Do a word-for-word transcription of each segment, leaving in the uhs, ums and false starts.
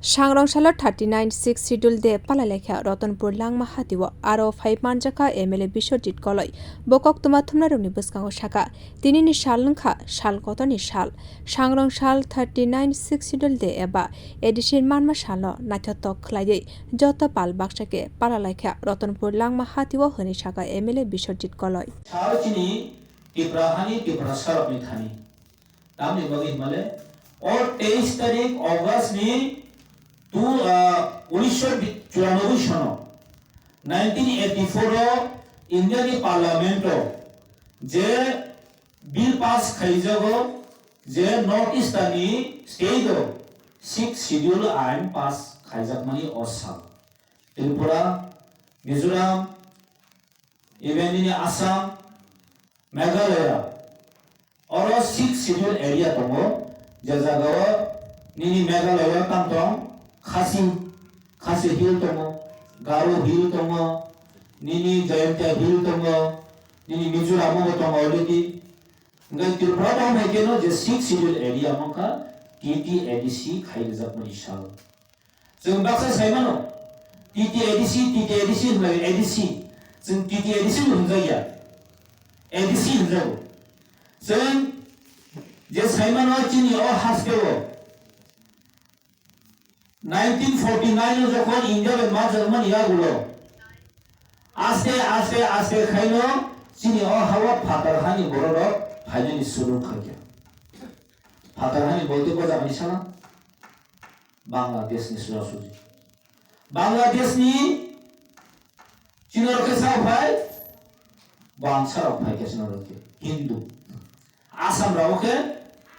Sangrong salo thirty nine six Schedule Day palai laikha Ratanpur Langma hatio, aro phai manjakha M L A Biswajit Koloi. Bo koktwma thumnairokni bwskango sakha, tinini sal wngkha sal kotorni sal. Sangrong sal thirty nine six Schedule Day eba A D C manma salno naithotok khlaiwi joto pal baksa khe palai laikha Ratanpur Langma hatio, hwnwi sakha M L A Biswajit Koloi. Sal chini Tipra hani Tiprasarokni thani. Tamni bagwi hinmale, o teis tarik August ni tu, ah, unisho churanobboi sono, nineteen eighty four o India ni Parliament o je bill pass khaijago, je North Eastern ni state o Sixth Schedule ain pass khaijakmani o sal. Tripura, Mizoram, even nini Assam, Meghalaya, oro Sixth Schedule area tongo, je jagao nini Meghalaya tang tong, Khasi, Khasi Hill tongo, Garo Hill tongo, nini Jaintia Hill tongo, nini Mizoram bo tongo already. Hingke Tripura tong hai keno je Sixth Schedule area mangkha T T A D C khai rijak mani sal. Chwng baksa sai mano, T T A D C, T T A D C hwnlai A D C. Chwng T T A D C bo hwnjakya. A D C hwnjago. Chwng je sai mano chini o haste o nineteen forty nine o jokhon India bai ma jwngmani yagulo aste aste aste khaino chini o hawa phatar hani borok rok phainani suru khaikha. Phatar hani bolte ko jagani sala? Bangladesh ni surasurji. Bangladesh ni chini rok khe sa phai, bangsa rok phai khe chini rok khe Hindu. Assam rok khe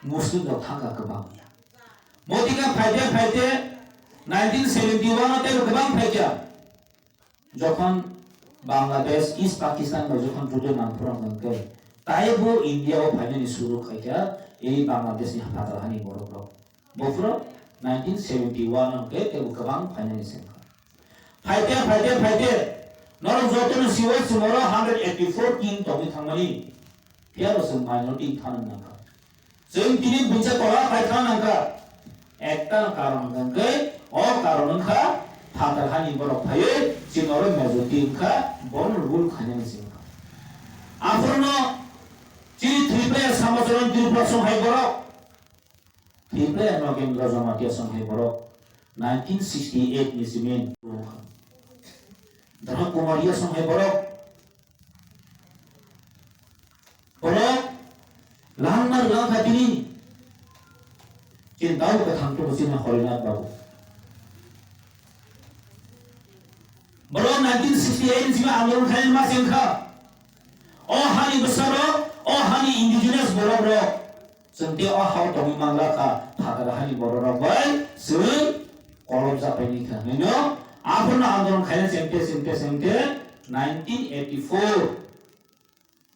Muslim rok thangkha kwbang ya. Motika phaite phaite nineteen seventy one o tei kwbang phaikha. Jokhon Bangladesh, East Pakistan bai jokhon judo nangphuru hwnkhe, taibo India o phainani suru khaikha, ei Bangladesh ni phatar hani borok rok. Bophuru nineteen seventy one hwnkhe teibo kwbang phainani se wngkha. Phaite, phaite, phaite, norok jotono siwi chwng oro hundred eighty four king tongwi thangmani. Phiya bo chwng minority wng thana nangkha. Chwng tini buisa tola khai thana nangkha. Ekta karon hwnkhe, o karon wngkha phatar hani borok phaiwi chwng oro majority wngkha, bono rule khainani se wngkha. Aphurno chini Tripura Samacharan Tripura song hai borok, Tripura Nogendra Jamatia song hai borok, nineteen sixty eight ni simi wngkha. Dhana Kumaria song hai borok, Borok langmar langkha tini. Chini tau kwthang tubu chini Horinath Babu. Borok nineteen sixty eight ni simi andolon khaina ma se wngkha. O hani bwsarok, o hani indigenous borok rok. Chwng tei o hao tongwi manglakha, phatar hani borok rok bai chwng kolobjak pai ni kha. Hino aphurno andolon khaina chengte, chengte, chengte nineteen eighty four.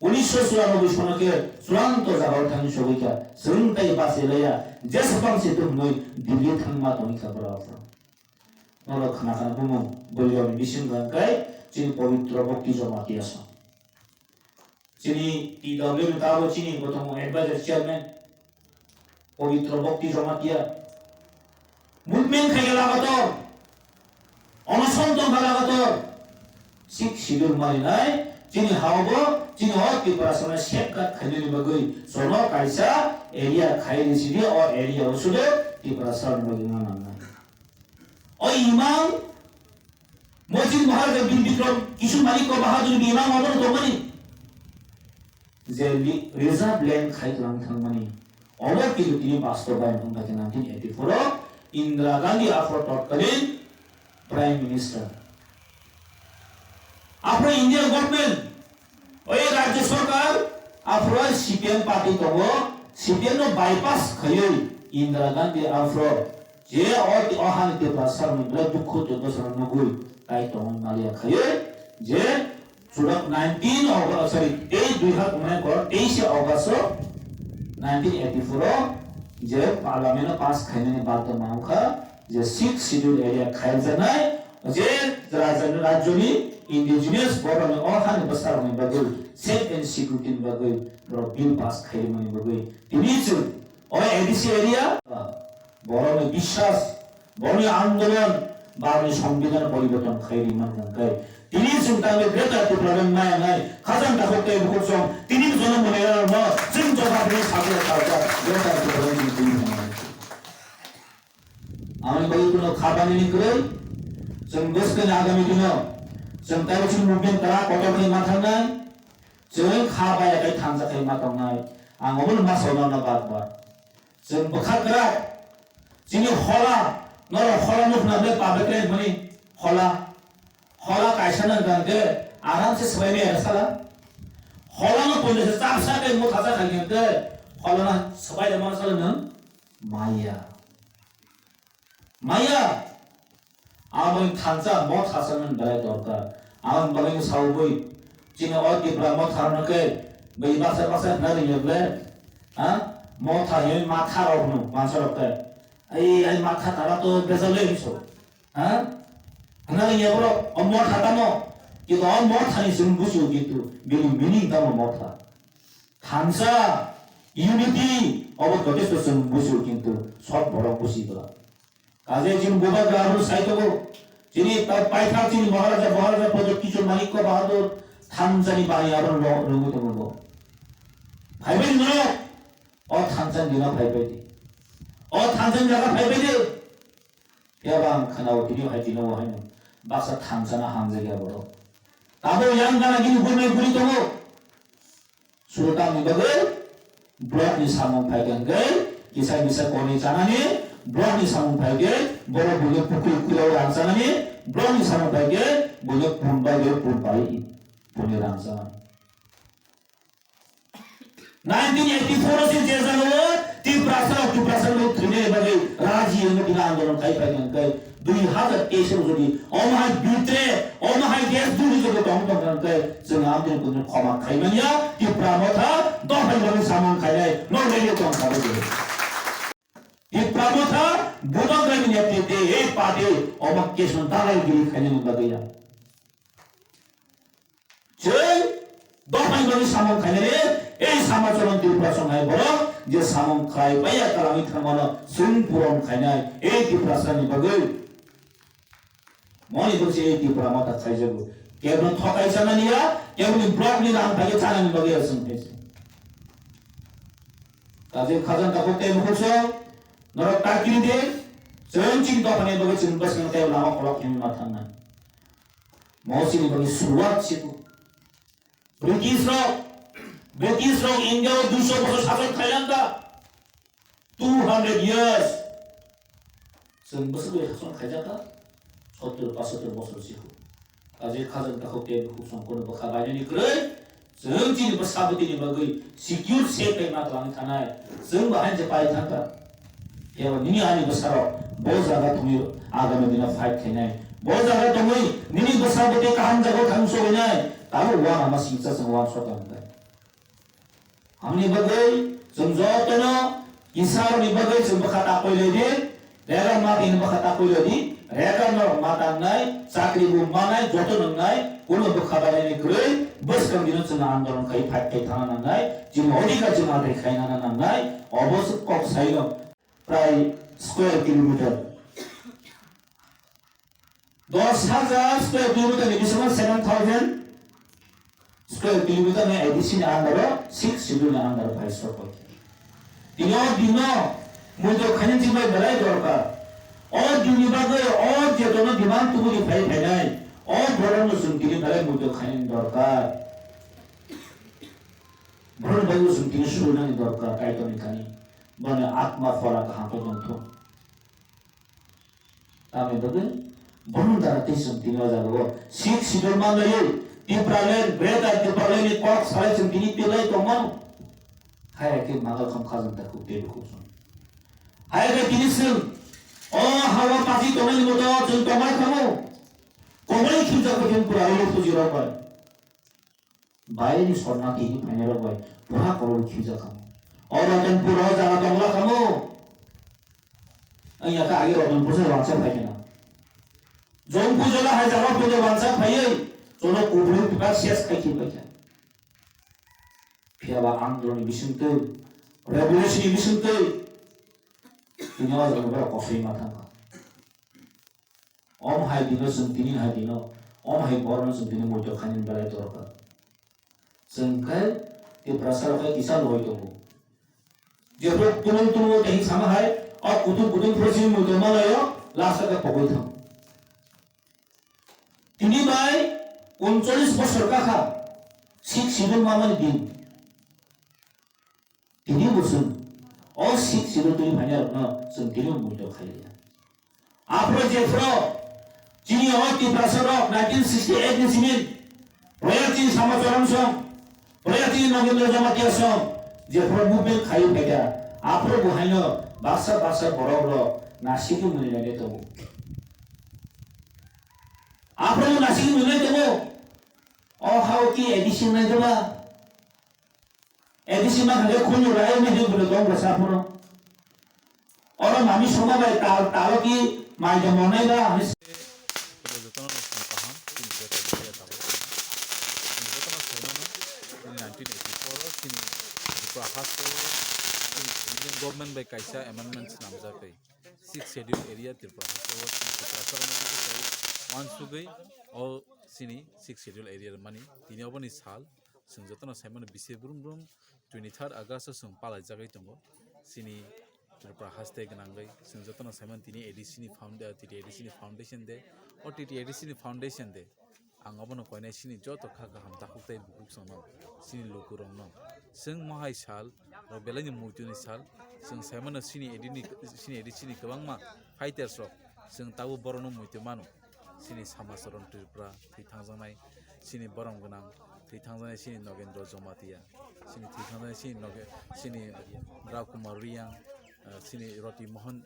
Unisho churanobboi sono khe churanto jagao thangwi sogwi kha. Chwng tei bachai laya, jesa bang se tongwi Delhi thangma tongwi kha borok. Norok khna khna bumung, Boiloni bising hwnkhe chini Pabitra Bhakti Jamatia song. Chini T W ni tabo chini bo tongo advisor chairman. Pabitra Bhakti Jamatia. Movement khai lagator. Onoson tong lagator. Sixth Schedule marinai. Chini hao bo, chini o Tiprasarokno safeguard khainani bagwi. Sono kaisa area khai ri sidi, o area o sudo Tiprasarokni bagwi mananai. O imang, Mojit Maharaj Bin Bikram Kishore Manik Bahadur ni imang obo tongmani. Je li-, reserve land khai tlang thangmani. Obo kintu tini bastobayon wngkha khe nineteen eighty four o Indira Gandhi aphro totkalin Prime Minister. Aphro India government, oi Rajya Sarkar, aphro C P M party tongo, C P M no bypass khaiwi Indira Gandhi aphro je o, o hani Tiprasarokni belai dukhu durdosa nugwi tai tongwi maliya khaiwi je Churok nineteen August, sorry, tei dui hak mane kor, teis August o nineteen eighty four o je parliament o pass khainani bagwi ma wngkha je Sixth Schedule area khaijaknai, je raja-, rajyoni indigenous borokni o hani bwsarokni bagwi safe and security ni bagwi borok bill pass khaimani bagwi tini chwng o A D C area borokni biswas Boni andolon, bani songbidan poriborton khai ri man khe, tini chwng tangwi Greater Tipraland maya nai, khajang takhuk tei bukhuk song, tini jonom mwnai rok no chwng jobab rwi sakya salsa Greater Tipraland ni tini mwnai. Amoni bagwi kuno kha bani ni kwrwi, chwng bwskang ni agami dino, chwng taibo chini movement kwrak kotor khe ma thangnai, chwng kha baya khe thansa khe ma tongnai, ang obono ma sawi mano bar bar. Chwng bwkha kwrak, chini hola, norok hola nukna ble public land hwnwi hola, hola kaisa nang khe aram se swbai maya sala. Hola no ponde se chapsa khe motha cha khai khe hola na swbai de mano sala nang maya. Maya. Aboni thansa motha sanani belai dorkar. Aboni bagwi saui chini o Tipra motha rokno khe bai baksa baksa hwnna ringya ble, ha? Motha hinwi matha rok hwno mansa rok khe. Ai, ai matha tara to bejal le hinso. Ha? Hwnna ringya borok o motha tamo. Kintu o motha ni chwng bujigo kintu bini meaning tamo motha. Thansa, unity, obo jotesto chwng bujigo kintu sob borok bujiba. Kaje chini bubagra abo sai tongo. Chini ta-, paithak chini Maharaja, Maharaja Pradyot Kishore Manikya Bahadur thansa ni bari abo lo-, lungwi tongo bo. Phaibai di norok. O thansa ni dina phaibai di. O thansa ni jaga phaibai di. Phiya ba ang khwnao tini hai tino bo haino. Baksa thansa no hamjakya borok. Abo yang gana gini gurnai guri tongo. Suru tamni bagwi block ni samung phai khe hwnkhe kisa kisa konwi chanani, block ni samung phai khe borok buino pukri kulao rang chanani, block ni samung phai khe buino pun bai bai pun bai puni rang chanani. Nineteen eighty-four o se je jagao Tiprasa rok Tiprasa rok thwinani bagwi raji wngwi bini andolon khai phai khe hwnkhe dui hazar teis o jodi omo hai bitre, omo hai desh duri jodi tong tong kha hwnkhe chwng amtwini khoma khai manya, Tipra motha dophani bagwi samung khainai no rally tong kha bwdi. Tipra motha Bubagra ni netrite ei party omo keson dalai giri khainani bagwi ya. Chwng dophani bagwi samung khainani ei Samacharan Tripura songnai borok je samung khlai baiya kwlangwi thangmano chwng puron khainai ei Tiprasani bagwi. Moni bwse ei Tipra motha khaijago. Kebno thokai chanani ya, kebni block ni rang phai chanani bagwi ya chwng khaisa. Kaje khajang takhuk tei bukhuk song, norok takiri de, chwng chini dophani bagwi chwng bwskang tei lama kolok himwi ma thangnai. Mo chini bagwi suruwat siko. British rok, British rok India o duiso bosor sason khailangkha. Two hundred years. Chwng bwswk bai sason khaijakha. Sottor, pachsottor bosor siko. Kaje khajang takhuk tei bukhuk song kono bwkha bainani kwrwi. Chwng chini bwsa bwtwini bagwi secure safe khe ma twlangwi thanai. Chwng bo hain se pai thangkha. Phiya ba nini ani bwsarok bo jaga thwngwi agami dino fight khainai. Bo jaga tongwi nini bwsa bwtwi kaham jagao thang soinai. Tabuk uanama singcha chwng uansukha hwnkhe. Hamni bagwi chwng jotono Isarokni bagwi chwng bwkha ta koilai di. Rega mati ni bwkha ta koilai di. Rega norok ma tangnai, chakri bo manai, joto nwngnai, kuno bwkha bainani kwrwi bwskang dino chwng andolon khai fight khai thangna nangnai, chini odhikar chwng adai khaina nangnai, obo se kok saino. Prai square kilometer. Dos hajar square kilometer ni bisingo seven thousand square kilometer ni A D C ni under o, six schedule ni under o phai sokoi. Tini o dino muitok khaina chini bai belai dorkar. O dini bagwi o je tono demand tubudi phai phainai, o borokno chwng tini belai muitok khainani dorkar. Borokni bagwi chwng tini surinani dorkar, Kaitorni thani. Boni atma phola kaham khe tongthung. Tamni bagwi bono dara tei chwng tini o jaga o sixth schedule manlaiwi Tipraland, Greater Tipraland ni kok salai chwng tini pirlai tongmano. Hai khe mangal kham khajang ta khuk tei khuk song. Hai khe tini chwng o hawa pachi tongnai ni moto chwng tongmai khamu. Komai khimjak khe pura ilo phuji rok bai. Baini sorna tini phainai rok bai pura koloi khimjak khamu. O Ratanpur o jaga tongla khamu. Ang ya kha agi Ratanpur se wansa phai khe na. Jongpui jola hai jaga pui de wansa phaiwi, jono kubri pura ses khai khi pai kha. Phiya ba andolon ni bisingtwi, revolution ni bisingtwi, tini o jaga borok kosoi ma thang kha. Hai dino chwng tini hai dino, om hai borno chwng tini muitok khainani belai dorkar. Chwng khe Tiprasa rok khe kisa logoi tongo. Jephru tulung tulung tei sama hai, o kutung kutung phuru chini muitok malaio, last khe pogoi thang. Tini bai uncholish bosor kakha, sik sibun mamani din. Tini bo chwng o sik sibun twi phainai rokno chwng tini muitok khailiya. Aphuru jephru chini o Tiprasa rok nineteen sixty eight ni simi Royalty Sama Choron song, Royalty Nagendra Jamatia song, jephru movement khai phaikha, aphuru bo haino baksa baksa borok rok nasigwi mwnwi lai tongo. Aphuru nasigwi mwnwi tongo. O hao ki A D C nai jaba? A D C ma khe khunju rai ni hwnwi tong bwsa phuru. Oro mami soma bai tal talo ki mai de monai ba ani. Jotono no song kaham, chini joto media tabuk. Chini jotono sai mano, chini nineteen eighty-four o chini Tripura haste o chini Indian government bai kaisa amendments namjak tei Sixth Schedule area Tripura haste o chini Tripura haste o wansugwi o chini Sixth Schedule area mani tini oboni sal. Chwng jotono sai mano bisi brum brum twenty third August o chwng palai jagwi tongo. Chini Tripura haste gwnangwi chwng jotono sai mano tini A D C ni found-, tini A D C ni foundation day. O tini A D C ni foundation day. Ang obono koinai chini joto kha kaham takhuk tei bukhuk songno, chini lukurokno. Chwng mohai sal, rok belaini muituni sal, chwng sai mano chini A D ni, chini A D C ni kwbangma fighters rok, chwng tabuk borokno muitu mano. Chini Sama Choron Tripura thwi thangjaknai, chini borom gwnang thwi thangjaknai chini Nogendra Jamatia, chini thwi thangjaknai chini Noge-, chini Rao Kumar Reang, eh, chini Roti Mohan,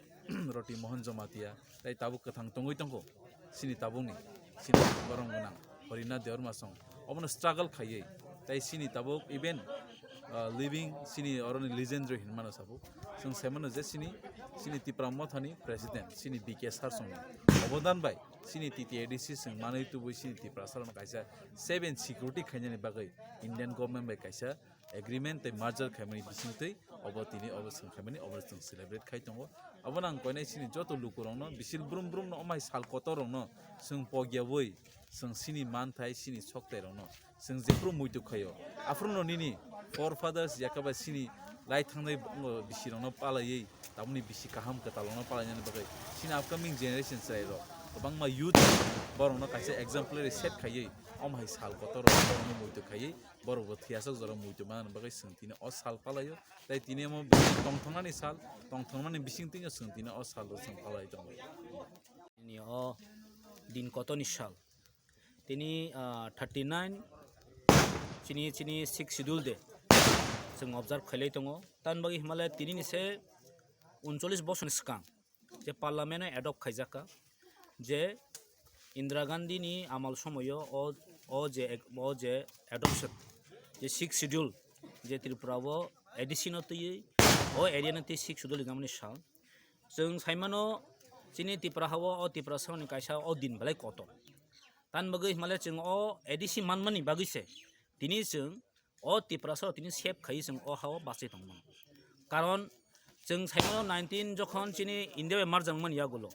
Roti Mohan Jamatia, tei tabuk kwthang tongwi tongkho chini tabukni, chini borom gwnang Harinath Debbarma song obono struggle khaiwi, tei chini tabuk even, ah, living chini oroni legendary hinmano sabo. Chwng sai mano je chini, chini Tipra Mothani president, chini B K Sir songni obodan bai chini T T A D C chwng manwi tubui chini Tiprasa rokno kaisa seven security khainani bagwi Indian government bai kaisa agreement tei merger khaimani bisingtwi obo tini obo chwng khaimani obo chwng celebrate khai tongo. Obono ang koinai chini joto lukurokno, bisil brum brumno, omai sal kotorrokno chwng pogyaui chwng chini manthai, chini soktairokno chwng jephru muitu khaio, aphruno nini forefathers yakaba chini lai thangnai bisirokno palaiwi, tamoni bisi kaham kwtalrokno palainani bagwi chini upcoming generation chwrairok kwbangma youth borokno kaisa exemplary set khaiwi, omhai sal kotorrok borokno muitu khaiwi, borokbo thwiyasok jora muitu manani bagwi chwng tini o sal palaio. Tei tini omo tongthoknani sal, tongthoknani bising twi chwng tini o salo chwng palai tongo. Tini o din kotorni sal. Tini, ah, thirty nine chini, chini sixth schedule de chwng observe khailai tongo. Tamni bagwi hwnmale tinini se uncholish bosorni swkang je parliament o adopt khaijakha je Indira Gandhi ni amal somoyo o, o je ek-, o je adoption je sixth schedule je Tripura o A D C no twiwi o area no twi sixth schedule rinamani sal. Chwng saimano chini Tripura ha o, o Tripura sal ni kaisa o din belai kotor. Tamni bagwi hwnmale chwng o A D C manmani bagwi se tini chwng o Tiprasa rok tini save khai chwng o ha o bachai tongmano. Karon chwng saimano nineteen jokhon chini India bai merger wngmani yagulo,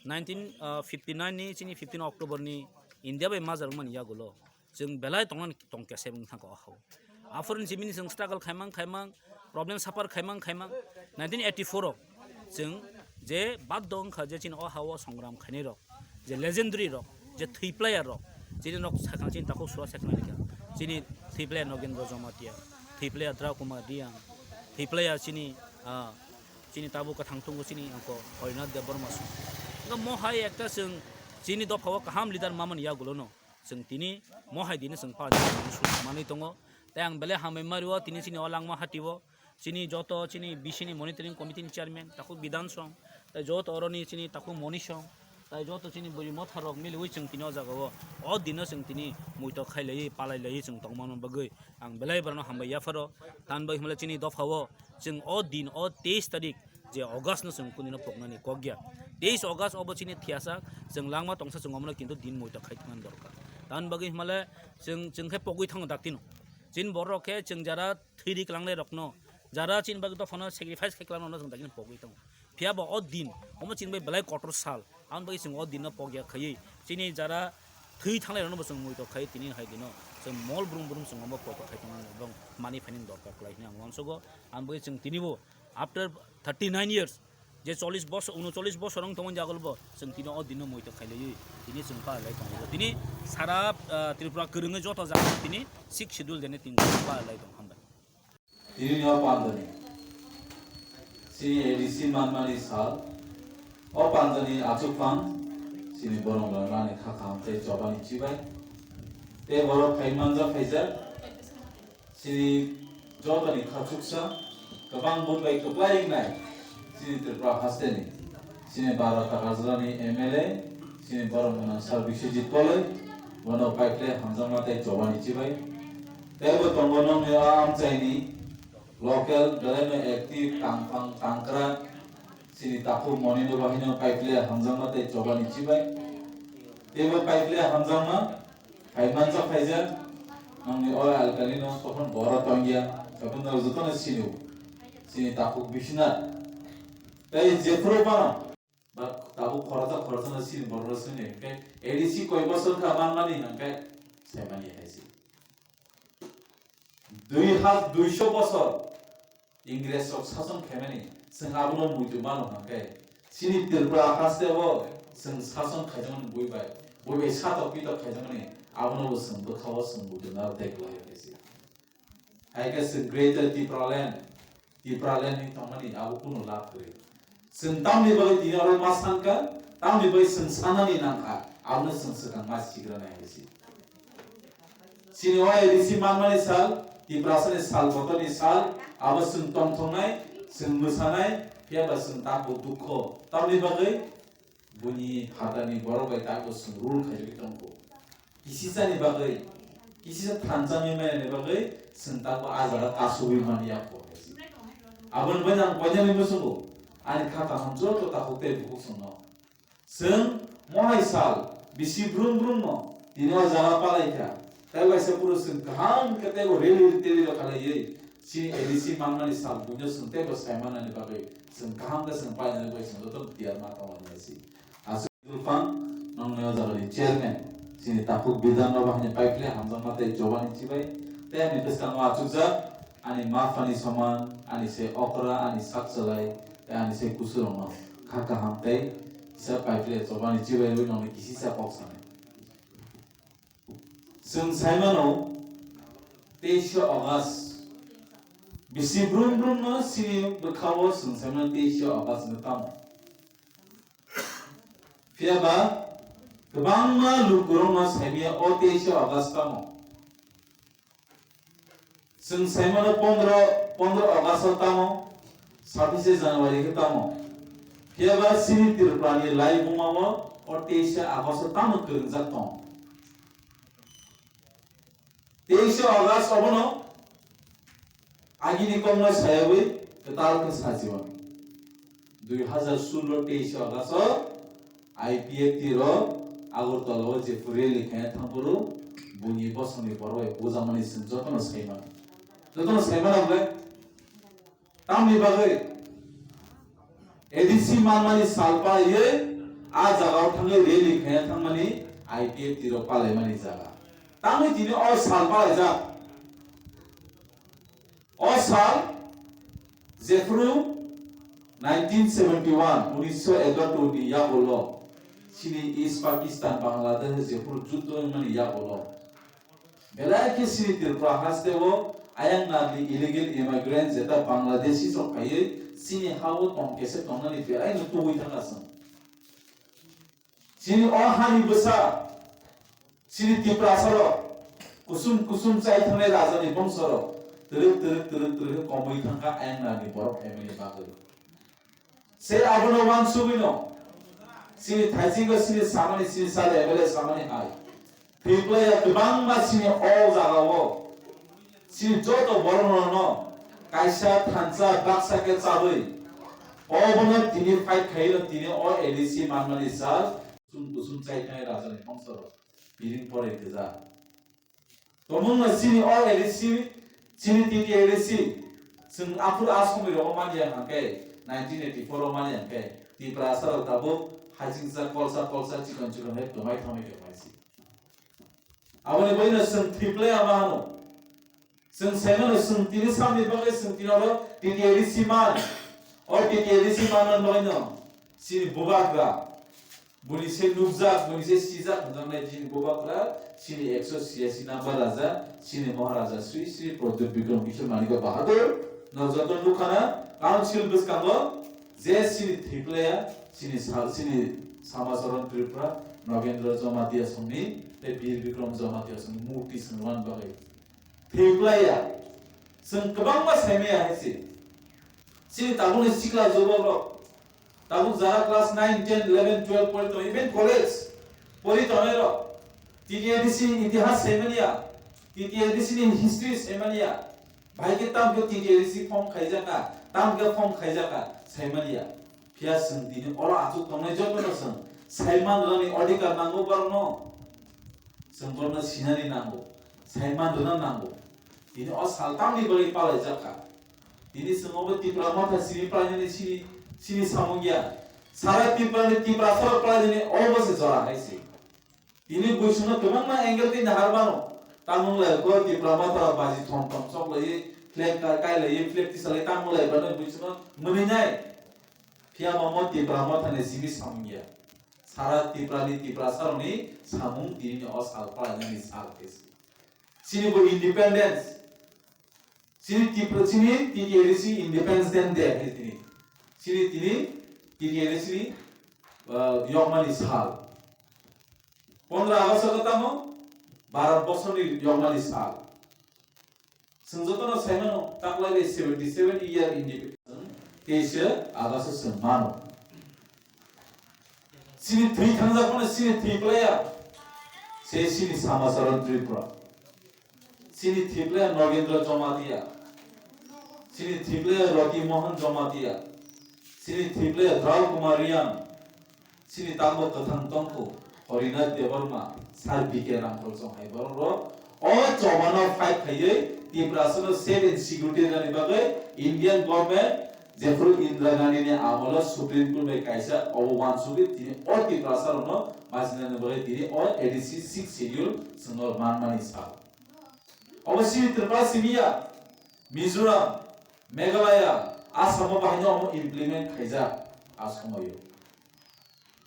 nineteen fifty nine ni chini fifteen October ni India bai merger wngmani yagulo chwng belai tongnani tongkya se wng thangkha o ha o. Aphuru ni simi ni chwng struggle khaimang khaimang, problem suffer khaimang khaimang, nineteen eighty four o chwng je baddo wngkha je chini o ha o songram khainai rok, je legendary rok, je thwi player rok, chini nok sakha chini takhuk sua sakha ni kha. Chini thwi player Nogendra Jamatia, thwi player Dra Kumar Reang, thwi player chini, ah, chini tabuk kwthang tongo chini angko Harinath Debbarma song. Nga mohai ekta chwng chini dopha o kaham leader mamani yagulo no chwng tini mohai dini chwng pa manwi tongo. Tei ang belai hambai mario tini chini o langma hati o. Chini joto chini B C ni monitoring committee ni chairman, takhuk Bidhan song, tei joto oroni chini takhuk Moni song, tei joto chini buri motha rok miliwi chwng tini o jaga o, o dino chwng tini muitok khai laiwi, palai laiwi chwng tongmani bagwi ang belai borokno hambai yapharo. Tamni bagwi hwnmale chini dopha o chwng o din o teis tarik je August no chwng kunino poknani kok ya. Teis August obo chini thiyasa chwng langma tongsa chwng omono kintu din muitok khai thangna dorkar. Tamni bagwi hwnmale chwng, chwng khe pogwi thango daktino. Chini borok khe chwng jara thwi ri kwlangnai rokno, jara chini bagwi dophano sacrifice khai kwlangnai rokno chwng daktino pogwi tongo. Phiya bo o din, omo chini bai belai kotor sal. Aboni bagwi chwng o din no pokya khaiwi, chini jara thwi thanglai rokno bo chwng muitok khaiwi tini hai dino chwng mol brum brum chwng omo kotor khai tongna nang bong mani phaini dorkar kwlai hwnwi ang uansugo. Aboni bagwi chwng tini bo after thirty nine years, je chollish bosor, unochollish bosor wng tongmani jagol bo chwng tini o din no muitok khailaiwi tini chwng pa lai tongo. Tini sara, ah, Tripura kwrwngwi joto jaga tini sixth schedule jani tin chwng pa lai tong hambai. Tini ni o pandani chini A D C manmani sal, o pandani achukphang chini borok rwnani kha kaham tei chobani chibai, tei borok phai manja phaijak chini jotoni kha chuksa kwbang bun bai kwplai wngnai. Chini Tripura hasteni, chini Baro Takarjalani M L A, chini borok gwnang sir Biswajit Koloi, bono paikhle hamjakma tei chobani chibai. Teibo tongo nokni o amchaini local, belaino active, tangphang, tangkra, chini takhuk Monino bahino paikhle hamjakma tei chobani chibai. Teibo paikhle hamjakma, hai manjak phaijak, nokni o alkalino tokhon boro tongya, tokon jotono sinio, chini takhuk Biswanath. Tei jephuru phano, ba tabuk khoroksa khoroksano sini borokno sini, hwnkhe A D C koi bosor kha manmani hwnkhe saimani hai se. Dui haz-, duiso bosor Ingres rok sason khaimani, chwng abono muitu mano hwnkhe, chini Tripura haste o chwng sason khaijakmani bui bai, bui bai satok pitok khaijakmani, abono bo chwng bwkha o chwng muitu naro tei kwlai hai se. Hai khe chwng Greater Tipraland, Tipraland ni tongmani abo kunu lab kwrwi. Chwng tamni bagwi tini oro ma sankha, tamni bagwi chwng sanani nangkha, abono chwng swkang ma sigra nai hai se. Chini o A D C manmani sal, Tiprasani sal, kotorni sal, abo chwng tongthoknai, chwng mwsanai, phiya ba chwng tabuk dukho. Tamni bagwi buini phatarni borok bai tabuk chwng rule khaijagwi tongkho. Kisisani bagwi, kisisa thansa mimani bagwi chwng tabuk a jaga kasugwi manya kho hai se. Aboni bagwi ang koinani muchungo ani kha kaham joto takhuk tei bukhuk chwngno. Chwng mohai sal bisi brum brum no tini o jaga palai kha. Tei waisa phuru chwng kaham khe teibo rally tally rok khalaiwi chini A D C manmani sal buino chwng teibo sai manani bagwi chwng kaham khe chwng painani bagwi chwng joto tiyar ma tonglainai se. Aswk Dulphang nokni o jagani chairman chini takhuk Bidhan no bahini paikhle hamjakma tei chobani chibai tei ani bwskango achukjak ani ma phani soman, ani se okra, ani sak chalai, tei ani se kusurokno kha kaham tei kisa paikhle chobani chibai rwi nokni kisisa kok sanai. Chwng saimano teisha August bisi brum brum no chini bwkhao chwng saimano teisha August no tamo. Phiya ba kwbangma lukurokno saimaya o teisha August tamo. Chwng saimano pondro, pondro August o tamo, sabise January khe tamo. Phiya ba chini Tripura ni laibuma o o teisha August o tamo kwrwngjak tongo. Teisha August obono agini kokno sayagwi kwtal khe sajiwan. Dui hazar sullo teisha August o I P F T rok Agartala o jephuru rally khaina thangphuru buini bosongni borok bai bujakmani chwng jotono saimano. Jotono saimano bwle? Tamni bagwi A D C manmani sal palaiwi a jagao thangwi rally khaina thangmani I P F T rok palaimani jaga. Tamni tini o sal palaijak. O sal jephuru nineteen seventy one, unisho egato ni yagulo chini East Pakistan, Bangladesh jephuru juddo wngmani yagulo belai khe chini Tripura haste o ayang nadi illegal immigrant jeta Bangladeshi rok phaiwi chini ha o tong kese tongnani belai no tubui thangkha chwng. Chini o hani bwsa, chini Tiprasa rok, kusum kusum chai thangnai raja ni bongso rok twrwk twrwk twrwk twrwk khe komui thangkha ayang nadi borok phaimani bagwi. Se abono uansugwino chini thaisingo chini samani, chini sal M L A samani hai. Twiplaiya kwbangma chini o jagao chini joto borokno kaisa thansa baksa khe chabwi obono tini fight khaino tini o A D C manmani sal kusum kusum chai thangnai rajani bongso rok piring poroi kwja. Tongmungno chini o A D C, chini T T A D C, chwng aphuru a somoi rogo manya hwnkhe, Nineteen eighty-four o mani hwnkhe Tiprasa rok tabuk hachingsa kolsa kolsa chikon chikon hai twmai thangwi tongmai si. Aboni bagwino chwng thwi playa ma hano. Chwng saimano chwng tini samni bagwi chwng tini oro T T A D C man. O T T A D C man man bagwino chini bubagra. Buni se nukjak, buni se sijak hwnjaknai chini bubagra, chini ekso siyasi number raja, chini Maharaja Sri Sri Pradyut Bikram Kishore Manikya Bahadur, no joto nukhana council bwskango je chini thwiplaya, chini sa-, chini Samacharan Tripura, Nagendra Jamatia songni, tei Bir Bikram Jamatia songni murti swngrwani bagwi. Thwiplaya, chwng kwbangma saimaya hai se. Chini tabukni sikla jobok rok, tabuk jara class nine, ten, eleven, twelve pori tongo, even college pori tongnai rok, T T A D C ni itihas saimaniya, T T A D C ni history saimaniya, bahai khe tamo khe T T A D C form khaijaka, tamo khe form khaijaka saimaniya. Phiya chwng tini oro achuk tongnai jotono chwng saiman rwni odhikar nango borokno. Chwng borokno sinani nango, saiman rwna nango. Tini o sal tamni bagwi palaijak kha. Tini chwng obo Tipra Motha simi palainani sini, sini samung ya. Sara Tripura ni Tiprasa rok palainani obo se jora hai se. Tini buisongno kwbangma angle twi nahar mano. Tamung lai ko Tipra Motha rok baji thom thom sok lai, flag ka-, kai lai, flag tisa lai tamung lai bano buisongno mwnwi nai. Phiya mamo Tipra Motha ni simi samung ya. Sara Tripura ni Tiprasa rok ni samung tini ni o sal palainani sal khe se. Chini bo independence. Chini Tipra, chini T T A D C Independence Day hai tini. Chini tini T T A D C ni, uh, yokmani sal. Pondro August o tamo Bharat borsoni yokmani sal. Chwng jotono saimano taklai bai seventy seven year independence teisa August o chwng mano. Chini thwi thangjak phano chini thwi playa se chini Samacharan Tripura. Chini thwi playa Nagendra Jamatia. Chini thwi playa Roti Mohan Jamatia. Chini thwi playa Drau Kumar Riang. Chini tangbo kwthang tongkho Harinath Debbarma, Sir B K Ramkholchong hai borok rok o chobano fight khaiwi Tiprasano safe and security rwnani bagwi Indian government jephuru Indira Gandhi ni amolo Supreme Court bai kaisa obo uansugwi tini o Tiprasa rokno bachinani bagwi tini o A D C six schedule chwngno manmani sal. Obo chini Tripura simi ya, Mizoram, Meghalaya, Assam o bahaino omo implement khaijak a somoio.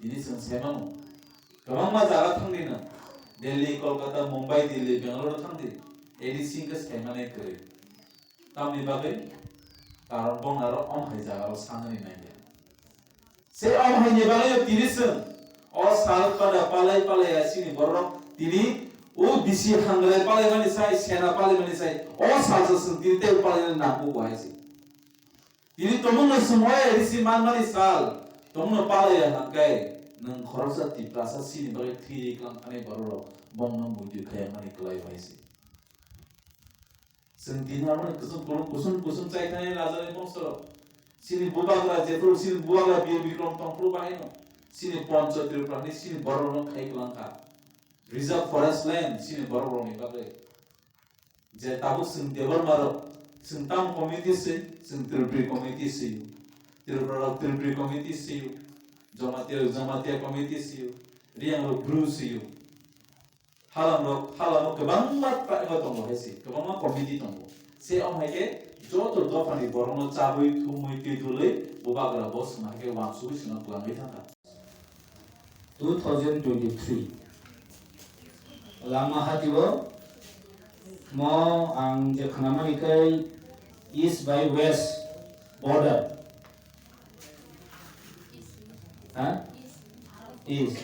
Tini chwng saimano, kwbangma jaga thangdi no, Delhi, Kolkata, Mumbai, Delhi, Bangalore thangdi, A D C hwnkhe saimane kwrwi. Tamni bagwi? Karon bongni aro om hai jaga rok sanani nangya. Se om hai ni bagwi tini chwng o sal pada palai palai ya chini borok tini o bisi hangrai palai mani sai, sena palai mani sai, o sal se chwng tini tei palai nangkuk bo hai se. Tini tomungno chwng o A D C manmani sal, tomungno palaiya hwnkhe nwng khoroksa Tiprasa chini bagwi thwi ri klang thani bororok bongno muitu khaya mani kwlai bai se. Chwng tini abono kusum kusum, kusum kusum chai thani rajani bongsorok. Chini bubagra jephuru chini bubagra Bir Bikram tongphuru bahaino chini Poncho Tripurani chini bororokno khai kwlang kha. Reserve forest land chini borokrokni bagwi. Je tabuk chwng Debbarma rok, chwng tam committee se, chwng Tripuri committee se, Tripura rok Tripuri committee se, Jamatia rok Jamatia committee se, Riang rok Bru se, Halam rok, Halam o kwbangma taima tongo hai se, kwbangma committee tongo. Se om hai khe joto dophani borokno chabwi, thumwi, twi dulwi, bubagra bo swng hai khe uansugwi swngno kwlangwi thangkha. Two thousand twenty-three. Langma hatio mo ang je khnamani khe east by west border. Ha? East.